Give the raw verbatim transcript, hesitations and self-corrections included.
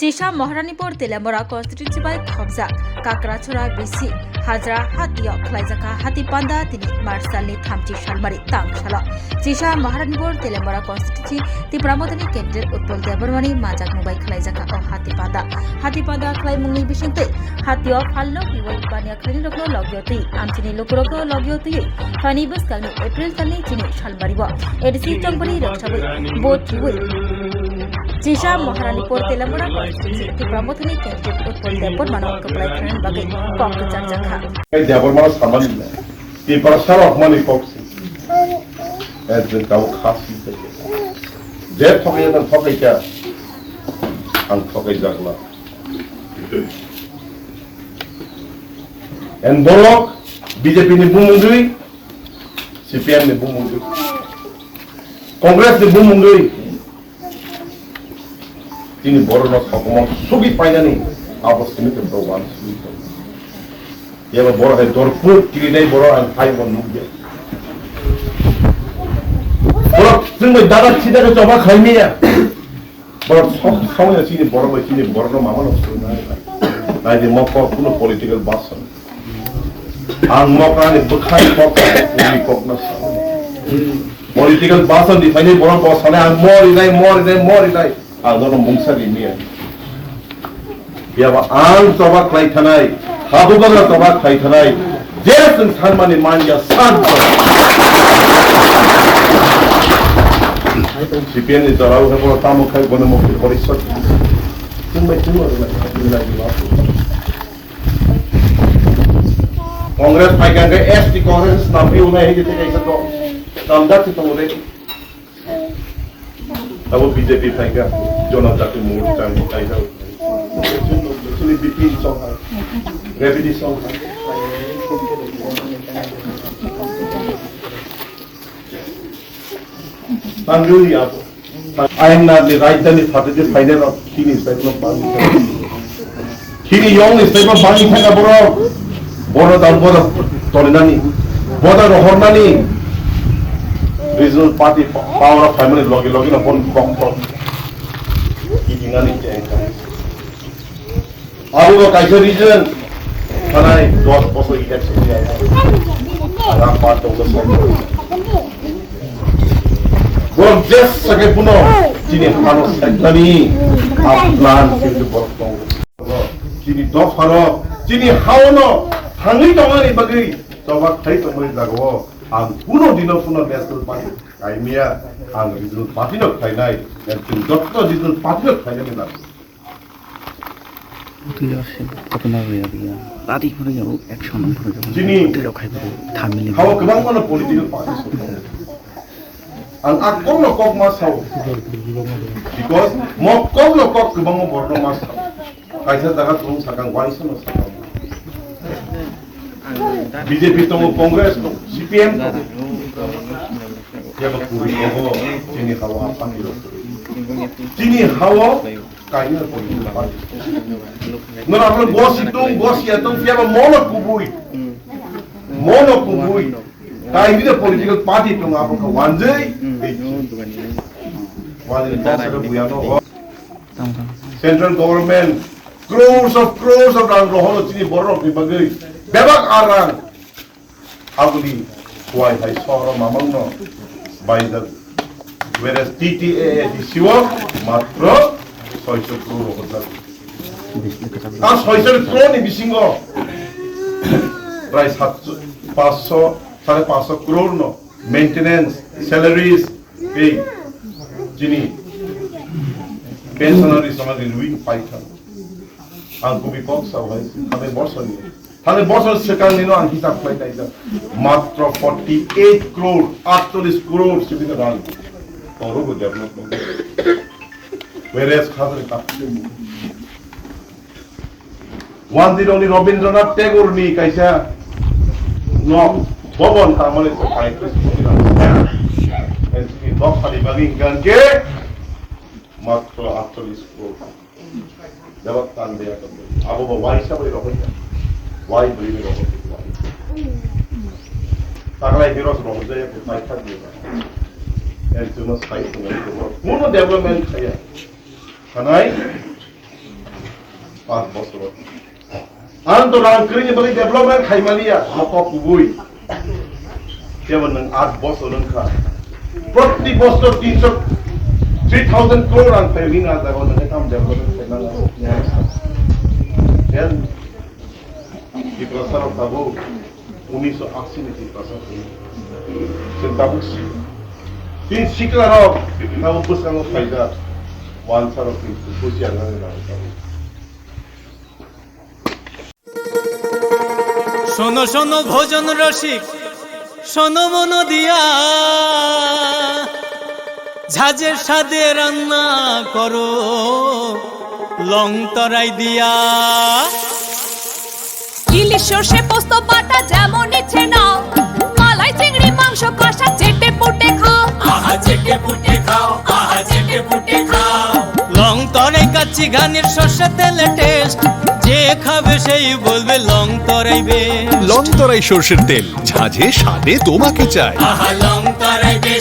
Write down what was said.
Chisa Maharanipur Telemora constituency bai khobjak Kakrachora B C Hajra hatio khwlaijakha hati panda tini March salni thamchi salmari tang salo. Chisa Maharanipur Telemora constituency Tipra Mothani candidate Utpal Debbarmani manjakmung bai khwlaijakha o hati panda. Hati panda khwlaimungni bisingtwi hatio phalno kiwi baniya khwlainirokno logio twi, amchini lukurokno logio twi, phaini bwskangni April talni chini salmario A D C chongmani rwksawi vote riwi Chisa Maharanipur Telemora constituency Tipra Mothani candidate Utpal Debbarmano kwplai khlaina bagwi kok kwchangjakha. Debbarmano samani Tipra sarok mani kok si. Ekjon tabo khasi. Je thokai na thokai kya. Ang thokai jakla. En borok B J P ni bumungwi, C P M ni bumungwi, Congress ni bumungwi, tini borokno sokomor sugwi painani abo simi khe borok uansugwi tongo. Yaba borok hai dorpuk kirinai borok ang hai bo nukya. Borok chwngbai dada sida khe choba khlaimaya. Borok sok songya chini borok bai chini borokno mama no swngnai. Nai di mokol kuno political bason. Ang mokra ni bwkhani kok ni kok na sa. Political bason di phani borok bo sane ang mori nai, mori nai, mori nai. Ang no mungsa di miya. Yaba ang choba khlai thanai, habu bagra choba khlai thanai, je chwng sanmani manya san. C P M ni jorao he bono tamo khai bono mukti pori sot. Tumbai tumo rwna, rwna, rwna. Congress phaikha khe S T Congress nampi unai hege te kaisa to. Namjak se tongo de. Abo B J P phaikha, Jonajati Morcha ni phaikha. Chini B P song hai, Revenue song hai. Tangri abo. Aina ni rajdhani phatidi phainai rok chini side no bangwi. Chini yong ni side no bangwi thangya borok. Bono dal bono tolinani. Bono rohornani. Regional party power of family logi logi no bon kok kok. Idinani kengkha. Abo bo kaisa reason, thanai dos bosor election ni aya. Rang par tongma song. Borok jes sakai puno chini hano seknani a plan kintu borok tongo. Chini dopharo, chini haono thangwi tongmani bagwi choba khai tongmani jagao ang kuno dino puno national party kaimia, ang regional party no khlainai, chwng jotto regional party no khlainani nango. Twi ashe kotorma rwya rwya. Tati phano yaro action phano yaro. Chini twi rok hai phano thamili. Hawa kwbangma no political party song. Ang a kokno kok ma sao. Because mo kokno kok kwbangma borokno ma sao. Kaisa jaga chwng sakang waisa no sakang. B J P tongo, Congress tongo, C P M tongo. Yaba kuri tongo, chini hawa apani rok. Chini hawa Kainwi political party. Nwng abo gosi tung, gosi ya tung, phiya ba mono kubui. Mono kubui. Kainwi de political party tung abo kha wanjwi. Wanjwi boss re buya no. Central government crores of crores of rang rohono chini borok ni bagwi. Bebak a rang. Aboni kuai hai sohoro mamangno baijak. Whereas T T A A D C o matro soiso crore hojak. A soiso crore ni bisingo prai satso, paanch so, sare paanch so crore no maintenance, salaries, ei chini pensionary sama rinwi paithang. Ang kubi kok sao hai, kami borsoni. Thani bosor swkangni no ang hisab khlai naijak. Matro forty eight crore, aatcholish crore sibini rang. Toro bo development. Whereas khajani kapsini. Wanjironi Rabindranath Tagore ni kaisa no bobon tamani se kai. Dok sani bagi hingke matro aatcholish crore. Jawab tan dia kan. Abo ba wai sa bai rohoi ya. Wai beri ni rohoi wai. Taklai hiros rohoi jaya ko mai thak dia. En tuno sai ko ngai ko. Kuno development khaya. Kanai. Paanch bosor. Ang to rang kwrwini bagwi development khaimaliya, mokol kubui. Kebo nwng aat bosor wngkha. Proti bosor tinso, three thousand crore rang phai ring rang jago nwng tam development khaimaliya. Then, Tiprasa rok tabuk unisho ashi ni Tiprasa phai. Chwng tabuk si. Tin sikla rok tabuk bwskango phaijak. Wansa rok tin busi ang nang tabuk. শোনো শোনো ভোজন রসিক, শোনো মন দিয়া, ঝাঁঝের স্বাদে রান্না করো লং তরাই দিয়া। ইলিশ সর্ষে পোস্ত বাটা যেমন ইচ্ছে নাও, মালাই চিংড়ি মাংস কষা চেটে পুটে খাও। আহা চেটে পুটে খাও, আহা চেটে পুটে খাও। লং তরাই কাচ্চি ঘানির সর্ষে তেলে টেস্ট, যে খাবে সেই বলবে লং তরাই বেশ। লং তরাই সর্ষের তেল, ঝাঁঝে স্বাদে তোমাকে চাই। আহা লং তরাই বেশ।